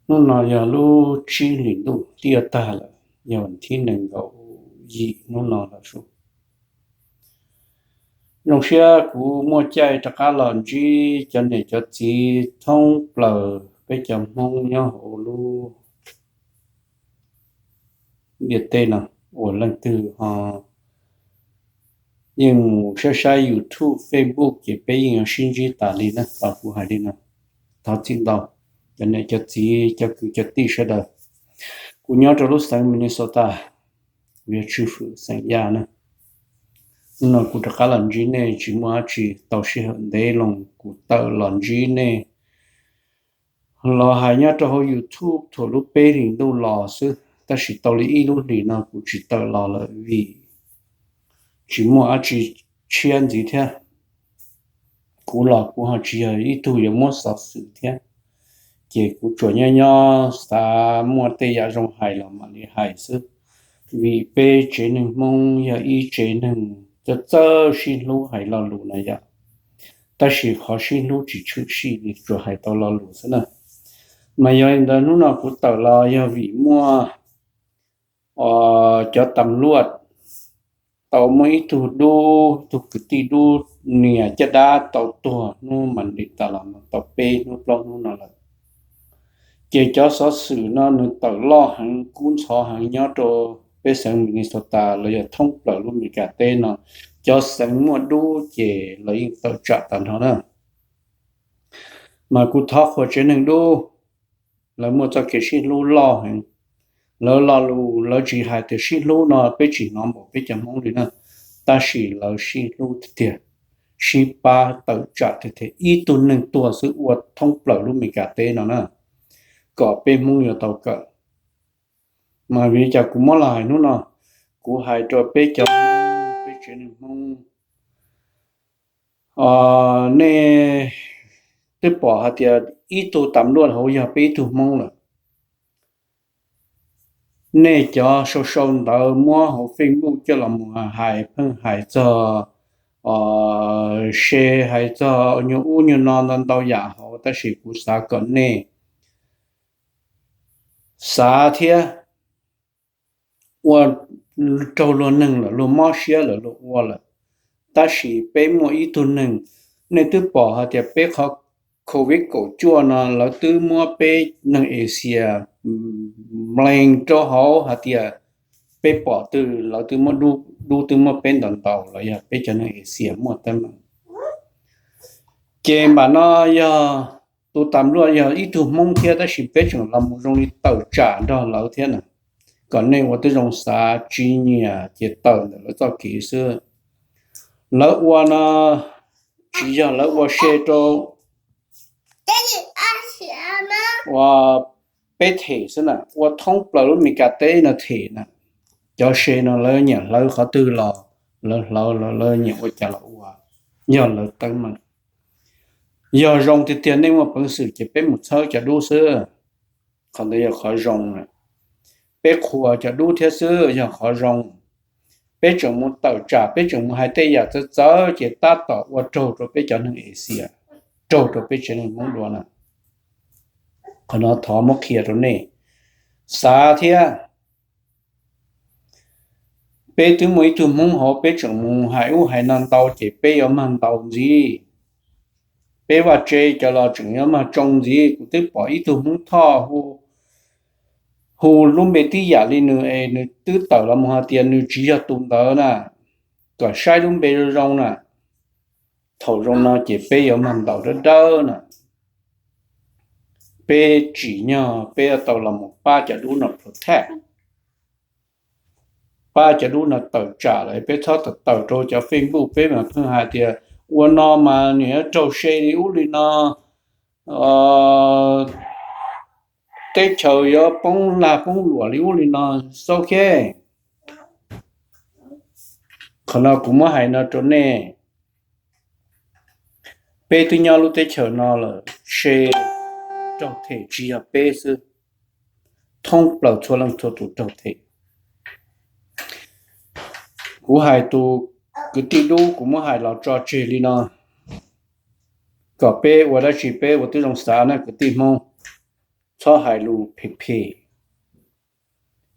Hnub no yog lub tsib hlis ntuj twb yuav tag lawm, yog thib nees nkaum yim hnub no lawm sub. Zoo siab kuv muaj caij rov qab los ntsib cov niam cov txiv thoob plaws peb cov Hmoob nyob hauv lub ntiaj teb no, uas leej twg ho yeej mus saib saib YouTube, Facebook ces peb yeej yuav sib ntsib tas li na, tau kuv hais li no. Thov txim ntau cov niam cov txiv cov kwv cov tij sawv daws. Kuv nyob rau lub xeev Minnesota, kuv yog Tswj Fwm xeem Yaj na. Hnub no kuv rov qab los ntsib nej tsis muaj dab tsi, tau sij hawm ntev loo kuv tawm los ntsib nej los hais nyob rau hauv YouTube thaum lub peb hlis ntuj los xwb, tab sis tau li ib lub hlis no kuv tsis tawm los lawm vim tsis muaj dab tsi tshiab ntxiv thiab. Kuv los kuv ho tsis yog ib tug yuav muab xov xwm thiab, ces kuv tsuas nyob nyob xav muaj tej yam zoo hais los mam li hais xwb. Vim peb tsev neeg Hmoob yog ib tsev neeg txawj txawj sib hlub hais lo lus na yom, tab sis qhov sib hlub tsis tshwm sim li, tsuas hais tau lo lus xwb na. Mas yog li ntawd hnub no kuv tawm los yog vim muaj cov tas luaj tau muaj ib tug dub, tug kwv tij dub nias caj dab tau tuag hnub mas li tas los tau peb hnub plaub hnub no lawm. Ces cov xov xwm no nws tawm loj heev, kub ntxhov heev nyob rau peb xeev Minnesota los yog thoob plaws lub Amelikas teb no. Cov xeev muaj dub ces lawv yeej tawm tsam tag nrho na. Mas kuv thov qhuas tsev neeg dub, lawv muaj txoj kev sib hlub loj heev. Lawv lo lus lawv tsis hais tias sib hlub no peb tsis hnov npaum peb cov Hmoob li na, tab sis lawv sib hlub tiag tiag, sib pab tawm tsam tiag tiag, ib tug neeg tuag xwb ua thoob plaws lub Amelikas teb no na, kom peb Hmoob yuav tau kawm. Mas vim li cas kuv muab los hais hnub no? Kuv hais rau peb cov Hmoob, peb tsev neeg Hmoob, nej twb pom hais tias ib tug tas luaj hauv yog peb ib tug Hmoob lawm. Nej cov sau sau ntawv muab hauv Facebook coj los mus hais, pheej hais txog, se hais txog nyuag ub nyuag no ntau ntau yam hauv, tab sis kuv xav kom nej xav thiab. Ua raug luag neeg lawm, luag mob siab lawm, luag ua lawm, tab sis peb muaj ib tug neeg, nej twb pom hais tias peb qhov Covid kaum cuaj no lawv twb muab peb neeg Asia mlees rau hauv hais tias peb pom twg lawv twb muab dub, dub twb muab peb ntaus ntaus los yog peb cov neeg Asia muaj teeb meem. Ces npam no yog tus tas luaj yog ib tug Hmoob thiab, tab sis peb tseem los mus zoo li tawm tsam nrog lawv thiab na. Kom nej ua tib zoo xav, tsis nyiam ces tawm ntawm lawv txoj kev xwb. Lawv ua no tsis yog lawv ua se rau ua peb them xwb na, ua thoob plaws lub Meskas teb no them na. Cov se no lawv nyiam hlawv qhov twg los lawv hlawv, lawv nyiam ua cas los ua, yog lawv teeb meem. Yog zoo tiag tiag nej muaj peev xwm ces peb mus txhawb cov dub xwb. Qhov ntawd yog qhov zoo. Peb qhuas cov dub thiab xwb yog qhov zoo. Peb tseem mus tawm tsam, peb tseem mus hais tej yam txawv txawv ces tab tom ua raug rau peb cov neeg Asia, raug rau peb tsev neeg Hmoob dua na. Qhov no thov muab qhia rau nej xav thiab. Peb twb muaj ib tug Hmoob hauv, peb tseem mus hais ub hais no ntau ces peb yuav mag ntau ntxiv. Peb vaj tse cov los tseem yuav mag tsoo ntxiv. Kuv twb pom ib tug Hmoob Thoj hu lub npe tib yam li nws es nws twb tawm los mus hais tias nws tsis yog tus ntawd na, kom saib lub npe zoo zoo na. Thaum zoo no ces peb yuav mag ntaus dawb dawb na. Peb tsim nyog peb yuav tau los mus pab cov dub no protect, pab cov dub no tawm tsam lawm. Peb txhob tawm tawm rau cov Facebook, peb mas pheej hais tias ua no mas nws yuav raug se li ub li no, teb chaws yuav poob lag poob luam li ub li no. Xaub khe, qhov no kuv muab hais no rau nej. Peb twb nyob lub teb chaws no lawm, se raug them tsis yog peb xwb, thoob plaws txhua leej txhua tus raug them. Kuv hais tus kwv tij dub, kuv muab hais los tso tseg li no, kom peb ua dab tsi peb ua tib zoo xav na kwv tij Hmoob. txhob hais lus phem phem.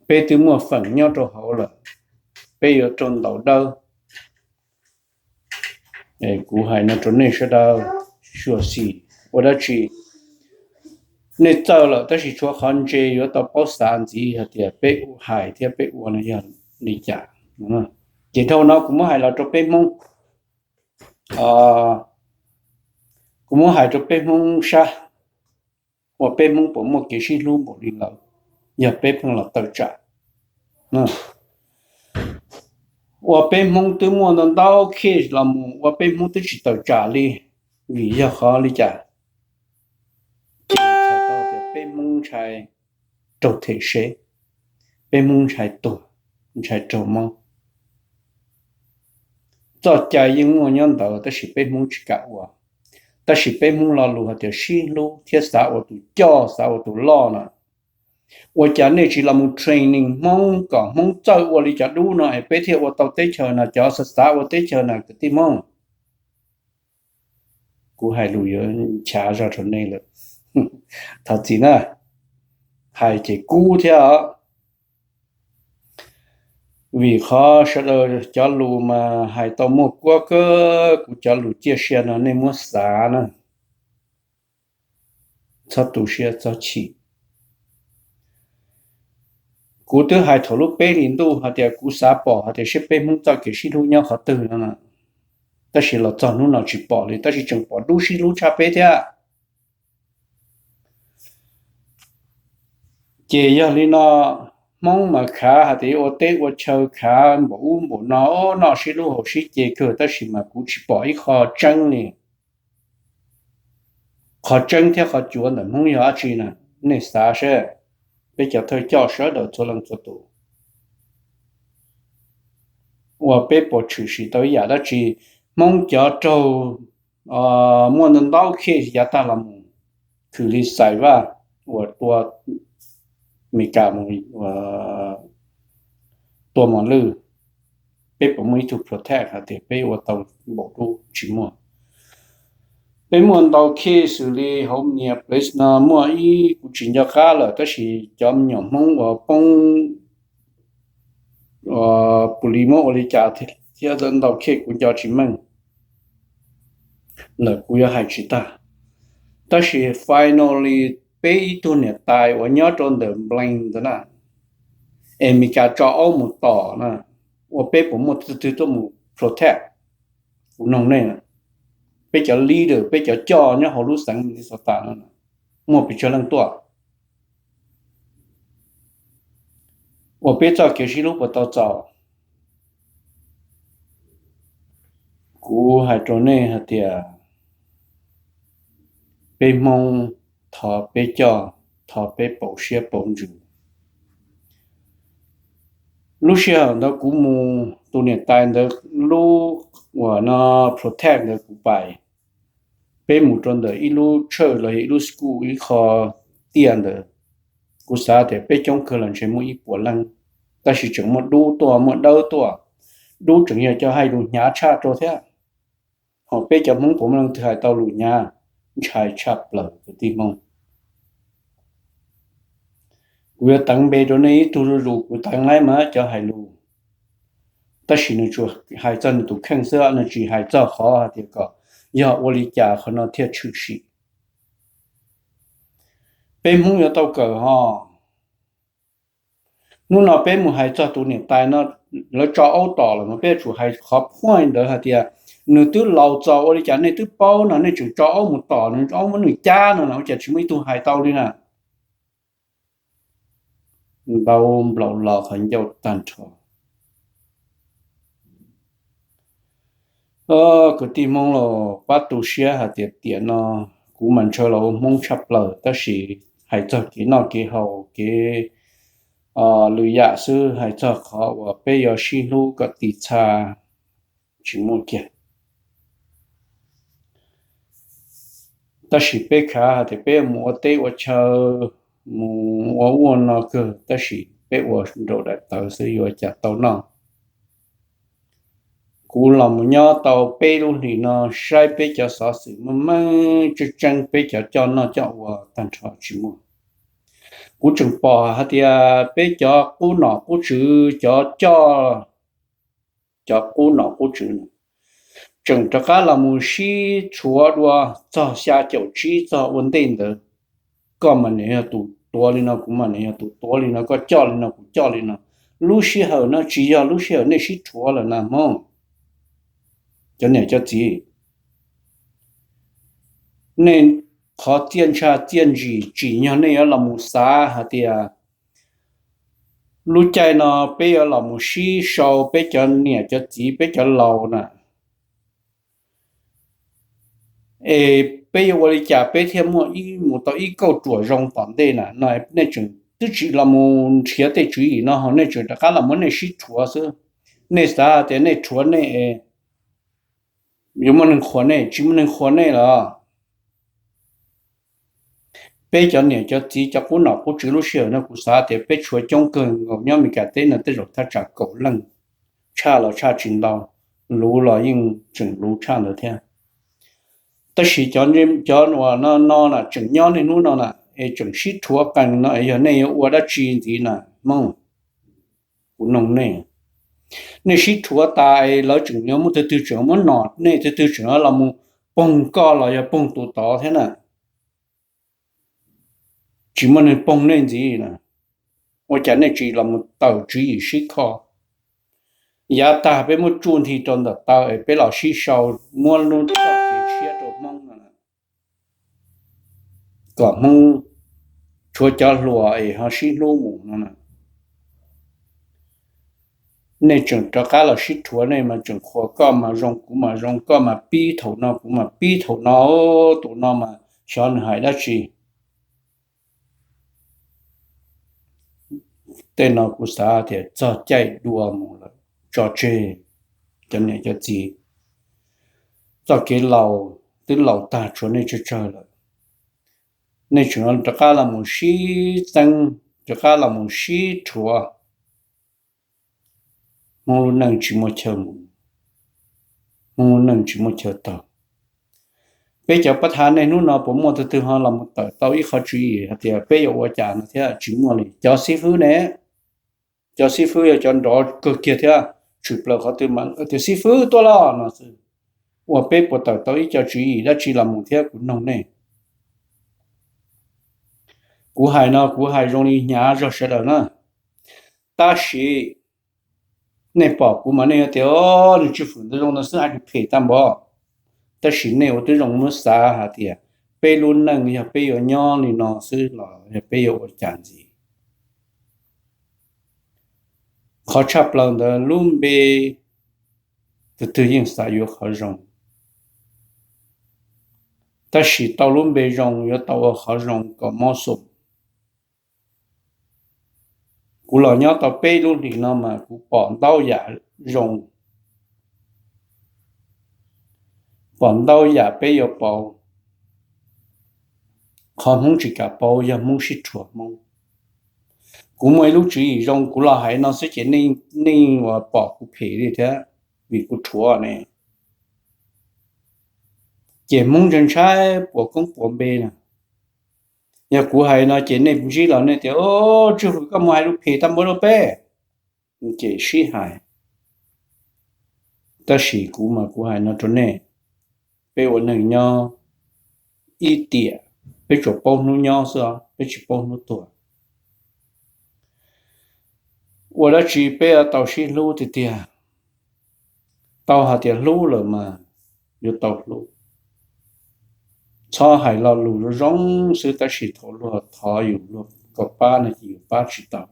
Peb twb muaj feem nyob rau hauv lawm, peb yuav raug ntaus dawb. Kuv hais no rau nej sawv daws, xyuam xim ua dab tsi, nej txawj lawm tab sis tshuav qhov ntse yuav tau paub xav ntxiv hais tias peb hais thiab peb ua no yog li cas. Ces dhau no kuv muab hais los rau peb Hmoob, kuv muab hais rau peb Hmoob sab, ua peb Hmoob puas muaj kev sib hlub npaum li lawv, yog peb pheej los tawm tsam. Ua peb Hmoob twb muaj ntau ntau case los mus ua peb Hmoob twb tsis tawm tsam li, vim yog qhov li cas? Ces txhais tau tias peb Hmoob ntshai raug them seb, peb Hmoob ntshai tuag, ntshai raug mob. Txoj cai yeej muaj nyob ntawd tab sis peb Hmoob tsis kam ua. Tab sis peb Hmoob lo lus hais tias sib hlub thiab xav ua tus coj, xav ua tus loj na. Ua cas nej tsis los mus training Hmoob kom Hmoob txawj ua li cov dub no es peb thiaj ua tau teb chaws na, cov xav xav ua teb chaws na kwv tij Hmoob? Kuv hais lus yuav nchav zog rau nej lawm, thov txim na, hais ces kub thiab os. Vim qhov sawv daws cov lus mas hais tau muaj kuab kawg, kuv cov lus ciaj sia no nej muab xav na, txhob tu siab txhob chim. Kuv twb hais thaum lub peb hlis ntuj hais tias kuv xav pom hais tias seb peb Hmoob txoj kev sib hlub nyob qhov twg no, tab sis los txog hnub no tsis pom li, tab sis tseem pom dub sib hlub tshaj peb thiab. Ces yog li no, Hmoob mas khav hais tias ua teb ua chaw, khav npaum ub npaum no, noj sib hlub haus sib ce kawg, tab sis mas kuv tsis pom ib qho tseeb li. Qhov tseeb thiab qhov cuav ntawm Hmoob yog dab tsi na? Nej xav seb, peb cov thawj coj sawv daws txhua leej txhua tus, uas peb puas tshwm sim tau ib yam dab tsi? Hmoob cov raug muaj ntau ntau case yav tag los mus, khwv li Xais Vaj uas tua Meskas mus tua mos lwj, peb puas muaj ib tug protect hais tias peb ua tau npaum dub? Tsis muaj. Peb muaj ntau case xws li hauv Minneapolis no muaj ib, kuv tsis nco qab lawm tab sis cov me nyuam Hmoob uas poob, police muab ua li cas thiab ntau case kuv nco tsis meej lawm kuv yuav hais tsis tag. Tab sis finally peb ib tug niam tais uas nyob rau ntawm Blaine ntawd na, es Meskas tso aub mus tom na, ua peb puas muaj twg twg tuaj mus protect? Kuv noog nej, peb cov leader, peb cov coj nyob hauv lub xeev Minnesota no muaj pes tsawg leej tuaj? Uas peb txoj kev sib hlub puas tau txaus? Kuv hais rau nej hais tias peb Hmoob, thov peb coj, thov peb pauv siab pauv ntsws. Lub sij hawm ntawd kuv mus, tus niam tais ntawd lub uas no protect ntawd kuv pais, peb mus rau ntawm ib lub church los yog ib lub school ib qho tiaj ntawd, kuv xav tias peb coob kawg los ntshe muaj ib puas leej, tab sis tseem muaj dub tuaj muaj dawb tuaj. Dub tseem yog cov hais lus hnyav tshaj rau thiab, ho peb cov Hmoob puas muaj leej twg hais tau lus hnyav? Ntshai tshaj plaws kwv tij Hmoob. Kuv yuav teev npe rau nej ib tug zuj zus, kuv teev laib mas cov hais lus, tab sis nws tsuas hais txog nws tus kheej xwb, nws tsis hais txog qhov hais tias kom yog ua li cas qhov no thiaj tshwm sim. Peb Hmoob yuav tau kawm ho. Hnub no peb mus hais txog tus niam tais no, lawv tso aub tom lawm mas peb yuav tsum hais qhov point ntawd hais tias nws twb laus txaus ua li cas nej twb paub no nej tseem tso aub mus tom nws, aub muab nws cab no na, ua cas tsis muaj ib tug hais tau li na? Ntau nplaum los qhov ncauj tag nrho. Kwv tij Hmoob los pab tu siab hais tias tiam no kuv mas ntshaw los ua Hmoob tshaj plaws tab sis hais txog kev noj kev haus kev lwm yam xwb, hais txog qhov uas peb yuav sib hlub kom tiv txha tsis muaj kiag. Tab sis peb khav hais tias peb mus ua teb ua chaw, mus ua ub ua no kawg tab sis peb ua nraum daim tawv xwb yuav cas tau noj. Kuv los mus nyob tau peb lub hlis no saib peb cov xov xwm meej meej tseeb tseeb peb cov coj noj coj ua tag nrho tsis muaj. Kuv tseem pom hais tias peb cov qub nom qub tswv, cov coj, cov qub nom qub tswv tseem rov qab los mus sib rhuav dua txog xya caum tsib txog ua ntej ntawd. Koj mas nim yog tus tuav li no, kuv mas nim yog tus tuav li no, koj coj li no, kuv coj li no. Lub sij hawm no tsis yog lub sij hawm nej sib rhuav lawm na Hmoob. Cov niam cov txiv, nej qhov txiaj ntsha txiaj ntsim tsim nyog nej yuav los mus xav hais tias lub caij no peb yuav los mus sib sau peb cov niam cov txiv peb cov laus na, es peb yuav ua li cas peb thiaj muaj ib mus tau ib kauj ruam zoo tom ntej na no. Nej tseem twb tsis los mus nrhiav tej tswv yim no ho nej tseem rov qab los muab nej sib rhuav xwb. Nej xav tias nej rhuav nej yuav muaj neeg qhuas nej, tsis muaj neeg qhuas nej los. Peb cov niam cov txiv cov qub nom qub tswv lub sij hawm no kuv xav tias peb tshuav coob kawg nkaus nyob Meskas teb no tej zaum thaj tsam kaum leej, tshaj los tshaj tsis ntau, luv los yeej tseem luv tshaj ntawd thiab. Tab sis cov, cov uas no no na tseem nyob niaj hnub no na es tseem sib rhuav qees no es yog nej yuav ua dab tsi ntxiv na Hmoob? Kuv noog nej, nej sib rhuav tas es lawv tseem yuav muab, twg twg tseem muab nom nej, twg twg tseem los mus poog koj los yog poog tus tod thiab na. Tsis muaj neeg poog nej ntxiv na, ua cas nej tsis los mus tawm tswv yim sib kho? Yav tag peb muab tsuj nthi rau ntawm taw es peb los sib sau, muab lub txoj kev tshiab rau Hmoob no, kom Hmoob tshuav cov hluas es ho sib hlub mus no. Nej tseem rov qab los sib rhuav, nej mas tseem qhuas koj mas zoo kuv mas zoo, koj mas pib thaum no kuv mas pib thaum no, tus no mas xyov nws hais dab tsi. Tej no kuv xav tias txog caij dua mus lawm, tso tseg cov niam cov txiv. Txoj kev laus twb laus tag tshuav nej tsawg tsawg lawm, nej tseem rov qab los mus sib txeeb, rov qab los mus sib rhuav. Hmoob lub neej tsis muaj chaw mus, Hmoob lub neej tsis muaj chaw taug. Peb cov pab thav nej hnub no puas muaj tus twg ho los mus tawm tau ib qho tswv yim hais tias peb yuav ua cas no thiab? Tsis muaj li. Cov xib fwb ne, cov xib fwb yog cov nrov kawg kiag thiab, tshwm plaws qhov twg mas tias xib fwb tuaj los no xwb. Ua peb puas tawm tau ib co tswv yim dab tsi los mus thiab? Kuv noog nej. Kuv hais no kuv hais zoo li hnyav zog sawv daws na. Tab sis nej pom kuv mas nej yuav tias, o, nws tswj fwm ntawd zoo no xwb hais lus phem tag npaum. Tab sis nej ua tib zoo muab xav hais tias peb lub neej yog peb yuav nyob li no xwb los yog peb yuav ua cas ntxiv? Qhov tshaj plaws ntawd lub npe, tus twg yeej xav yuav qhov zoo, tab sis tau lub npe zoo yuav tau ua qhov zoo kom mob xum. Kuv los nyob tau peb lub hlis no mas kuv pom ntau yam zoo, pom ntau yam peb yuav pauv. Qhov Hmoob tsis kam pauv yog Hmoob sib rhuav Hmoob. Kuv muaj ib lub tswv yim zoo kuv los hais no xwb ces nej uas pom kuv phem li thiab, vim kuv rhuav ne. Ces Hmoob ntshai ntshai puas koob puas npe na. Yog kuv hais no ces nej ntsib los nej tias, o, tswj fwm koj mus hais lus phem tag npaum rau peb, ces sib hais. Tab sis kuv mas kuv hais no rau nej, peb ua neeg nyob ib tiam, peb tsuas paub hnub nyob xwb os, peb tsis paub hnub tuag. Ua dab tsi peb yuav tau sib hlub tiag tiag. Tau hais tias hlub lawm mas yuav tau hlub. Txhob hais lo lus zoo zoo xwb tab sis thaum luag thov yus, luag kom pab no ces yus pab tsis tau,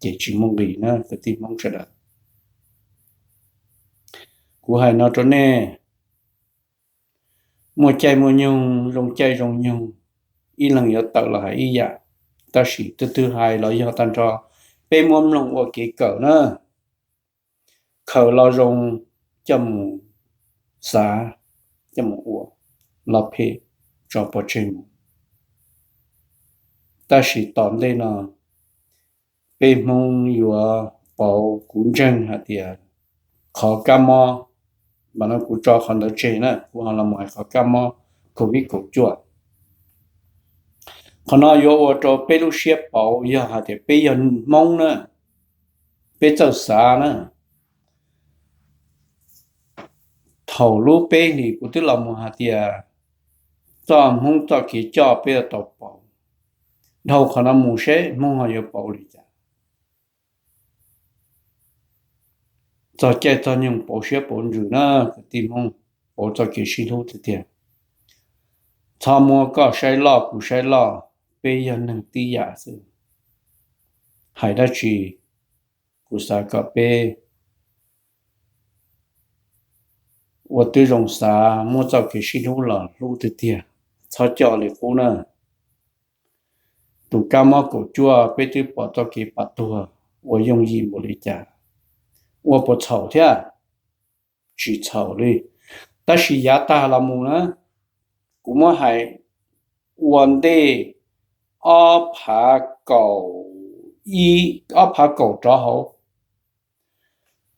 ces tsis muaj nqis na kwv tij Hmoob sawv daws. Kuv hais no rau nej, muaj caij muaj nyoog, zoo caij zoo nyoog, ib leeg yuav tawm los hais ib yam, tab sis twg twg hais los yog tag nrho, peb muab mloog ua kev kawm na. Khaws lo zoo coj mus xav, coj mus ua, lo phem tso pov tseg mus. Tab sis tom ntej no peb Hmoob yuav pauv, kuv ntseeg hais tias qhov kab mob, mas no kuv tso qhov ntawd tseg na, kuv ho los mus hais qhov kab mob COVID kaum cuaj. Qhov no yuav ua rau peb lub siab pauv yog hais tias peb yog Hmoob na, peb txawj xav na. Thaum lub peb hlis kuv twb los mus hais tias txoj Hmoob txoj kev coj peb yuav tau pauv. Dhau qhov no mus seb Hmoob ho yuav pauv li cas. Txog caij txog nyoog pauv siab pauv ntsws na, kwv tij Hmoob, pauv txoj kev sib hlub tiag tiag. Txhob muab koj saib loj kuv saib loj, peb yog neeg tib yam xwb. Hais dab tsi, kuv xav kom peb ua tib zoo xav muab txoj kev sib hlub los hlub tiag tiag, txhob coj li qub na. Tus kab mob kaum cuaj peb twb pom txoj kev pam tuag ua yooj yim npaum li cas, ua puas txhaum thiab? Tsis txhaum li. Tab sis yav tag los mus na, kuv muab hais ua ntej ob phav kaum, ob phav kaum rov hauv,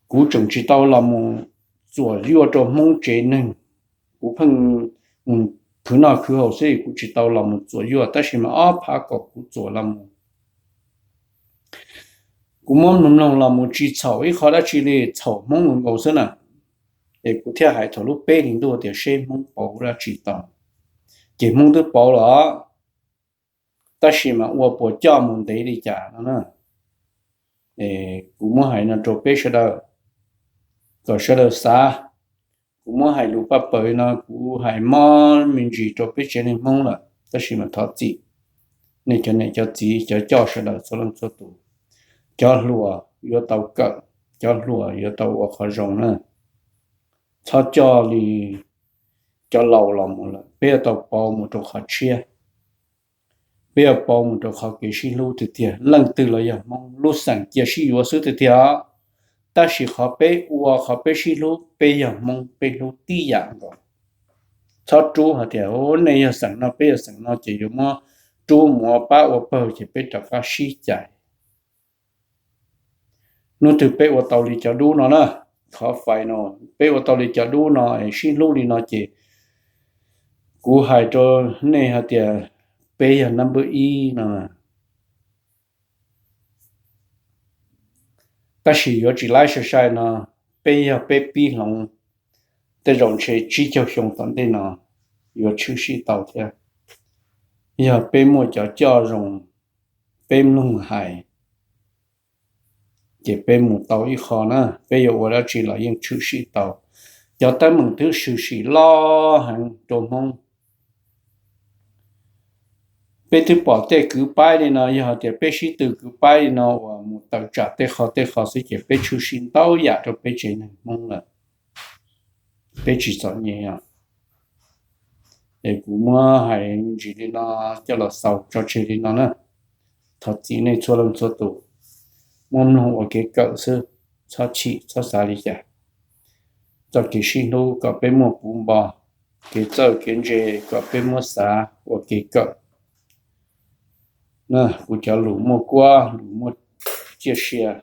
kuv tseem tsis tau los mus txuam yuaj rau Hmoob tsev neeg. Kuv pheej khwv noj khwv haus xwb, kuv tsis tau los mus txuam yuaj, tab sis mas ob phav kaum kuv txuam los mus, kuv muab mloog mloog los mus tsis txhaum ib qho dab tsi li, txhaum Hmoob nkaus nkaus xwb na. Es kuv thiaj hais thaum lub peb hlis ntuj tias seb Hmoob pauv dab tsi tau, ces Hmoob twb pauv los, tab sis mas ua puas coj mus ntev li cas no na. Kuv muab hais no rau peb sawv daws kom sawv daws xav. Kuv muab hais lus paj paws no kuv hais mob me ntsis rau peb tsev neeg Hmoob lawm, tab sis mas thov txim nej cov niam cov txiv cov coj sawv daws txhua leej txhua tus. Cov hluas yuav tau kawm, cov hluas yuav tau ua qhov zoo na. Txhob coj li cov laus los mus lawm, peb yuav tau pauv mus rau qhov tshiab. Peb yuav pauv mus rau qhov kev sib hlub tiag tiag, leej twg los yog Hmoob, lub xeem cia sib yuav xwb tiag tiag. Tab sis qhov peb ua, qhov peb sib hlub, peb yog Hmoob peb hlub tib yam nkaus. Txhob rub hais tias nej yog xeem no peb yog xeem no ces yuav muab rub mus ua pab ua pawg ces peb rov qab sib cais. Hnub twg peb ua tau li cov dub no na, qhov fais no, peb ua tau li cov dub no es sib hlub li no ces kuv hais rau nej hais tias peb yog number ib no. Tab sis yuav tsis laib sai sai no, peb yog peb pib hloov, tej zaum ntshe tsib caug xyoo tom ntej no yuav tshwm sim tau thiab. Yog peb muaj cov coj zoo, peb mloog hais, ces peb mus tau ib qho na, peb yuav ua dab tsi los yeej tshwm sim tau. Cov teeb meem twb tshwm sim loj heev rau Hmoob. Peb twb pom tej kwv paib li no, yog hais tias peb sib tw kwv paib li no uas mus tawm tsam tej qho tej qho xwb ces peb tshwm sim ntau yam rau peb tsev neeg Hmoob lawm. Peb tsis txom nyem os. Es kuv muab hais me ntsis li no coj los xaus tso tseg li no na. Thov txim nej txhua leej txhua tus, muab mloog ua kev kawm xwb, txhob chim txhob xav li cas. Txoj kev sib hlub kom peb muaj puv npo, kev txawj kev ntse kom peb muab xav ua kev kawm. Kuv cov lus muaj kuab, lus muaj ciaj sia.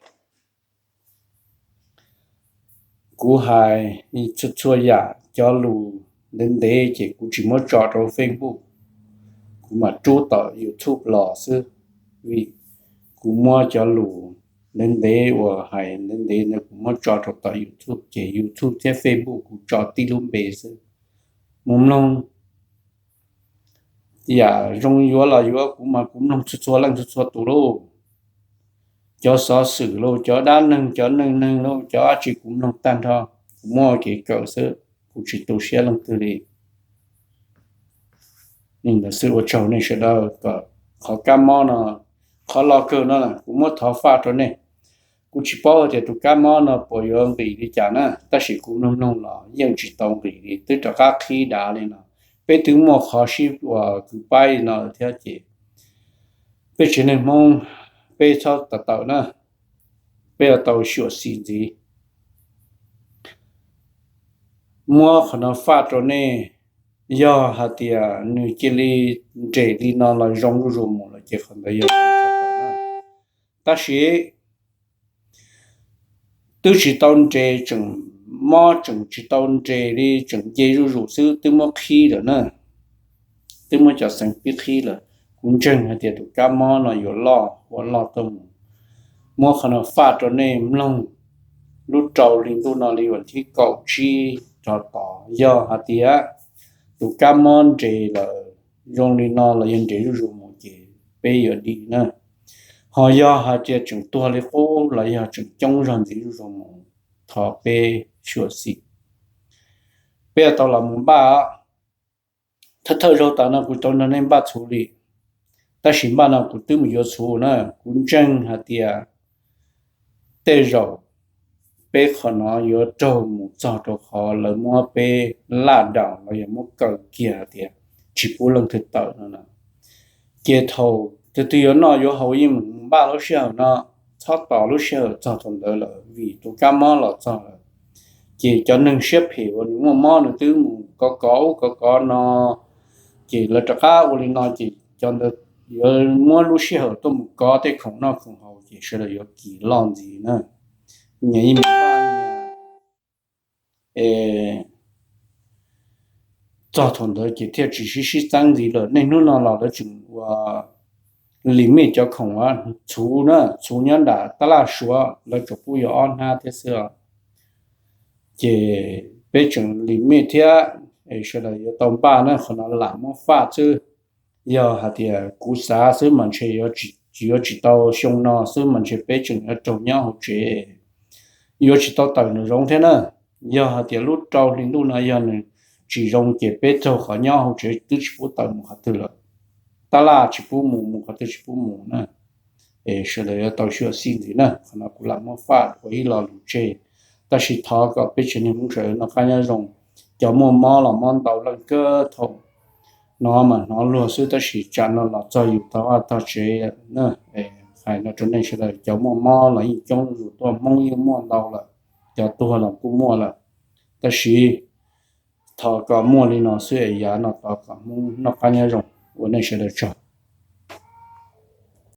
Kuv hais txhua txhua yam, cov lus ntev ntev ces kuv tsis muab tso rau Facebook, kuv mam rub tom YouTube los xwb. Vim kuv muab cov lus ntev ntev uas hais ntev ntev ntawd kuv muab tso rau tom YouTube ces YouTube thiab Facebook kuv tso tib lub npe xwb. Mus mloog, yam zoo yuav los yuav, kuv mas kuv mloog txhua txhua leej txhua txhua tus lauj. Cov xov xwm lauj, cov dab neeg, cov neej neeg lauj, cov dab tsi kuv mloog tag nrho, kuv muab ua kev kawm xwb, kuv tsis tu siab leej twg li. Li ntawd xwb, ua tsaug nej sawv daws kom qhov kab mob no, qhov loj kawg no kuv muab thov faj rau nej. Kuv tsis paub tias tus kab mob no puas yuav nqis li cas na, tab sis kuv mloog mloog los yeej tsis tau nqis li, twb rov qab qhib dav li no. Peb twb muaj qhov sib uas kwv paib li no thiab ces peb tsev neeg Hmoob, peb txhob tawm tawm na, peb yuav tau xyuam xim ntxiv. Muab qhov no faj rau nej, yog hais tias nws cia li nres li no los zoo zuj zus mus lawm ces qhov ntawd yog, tab sis twb tsis tau nres, tseem mob tseem tsis tau nres li, tseem nce zuj zus xwb twb muab qhib lawm na. Twb muab cov xeev pib qhib lawm. Kuv ntseeg hais tias tus kab mob no yuav loj ua loj tuaj mus. Muab qhov no faj rau nej mloog lub rau hli ntuj no li vas thib kaum tsib rov tod. Yog hais tias tus kab mob nres lawm zoo li no los yog nres zuj zus mus ces peb yuav dim na. Ho yog hais tias tseem tuag li qub los yog tseem coob zog ntxiv zuj zus mus, thov peb xyuam xim. Peb yuav tau los mus npaj. Thawj thawj zaug tas no kuv tau nrog nej npaj txhuv li, tab sis npaj no kuv twb mus yuav txhuv na. Kuv ntseeg hais tias tej zaum peb qhov no yuav raug mus txog rau qhov lawv muab peb laj daum los yog muab kaw kiag tias tsis pub leej twg tawm no na. Ces thaum twg twg yuav noj yuav haus yeej mus npaj lub sij hawm no, txhob tos lub sij hawm txog thaum ntawd lawm, vim tus kab mob los txog lawm. Ces cov neeg siab phem uas nws muaj mob nws twb mus kov kov ub kov kov no, ces lawv rov qab ua li no ces cov ntawd yuav muab lub sij hawm tuaj mus kov tej khoom noj khoom haus ces sawv daws yuav kis loj ntxiv na. Nyias yeej mus npaj nyias, txog thaum ntawd ces thiaj tsis sib sib txeeb ntxiv lawm. Niaj hnub no los lawv tseem ua limit cov khoom, txhuv na, txhuv nyob nram tab laj Suav lawv tsuas pub yuav ob hnab thiab xwb. Ces peb tseem limit thiab, sawv daws yuav tau npaj na, qhov no lam muab faj xwb. Yog hais tias kuv xav xwb mas ntshe yuav tsis tau xyoo no xwb mas ntshe peb tseem yuav raug nyob hauv tsev, yuav tsis tau tawm nraum zoov thiab na. Yog hais tias lub rau hli ntuj no yog nws tsis zoo ces peb raug qhov nyob hauv tsev twb tsis pub tawm mus qhov twg lawm, tab laj tsis pub mus, mus qhov twg tsis pub mus na. Es sawv daws yuav tau xyuam xim ntxiv na, qhov no kuv lam muab faj ua ib lo lus tseg. Tab sis thov kom peb tsev neeg Hmoob sawv daws noj qab nyob zoo. Cov muaj mob los mob ntau leej kawg, thaum no mas hnov luag xwb tab sis tsam no los txog yus tog vaj tog tsev na. Hais no rau nej sawv daws, cov muaj mob los yeej coob zuj zus tuaj, Hmoob yeej muaj ntau lawm, cov tuag los kuj muaj lawm. Tab sis thov kom muaj li no xwb es yav no thov kom Hmoob noj qab nyob zoo, ua nej sawv daws tsaug.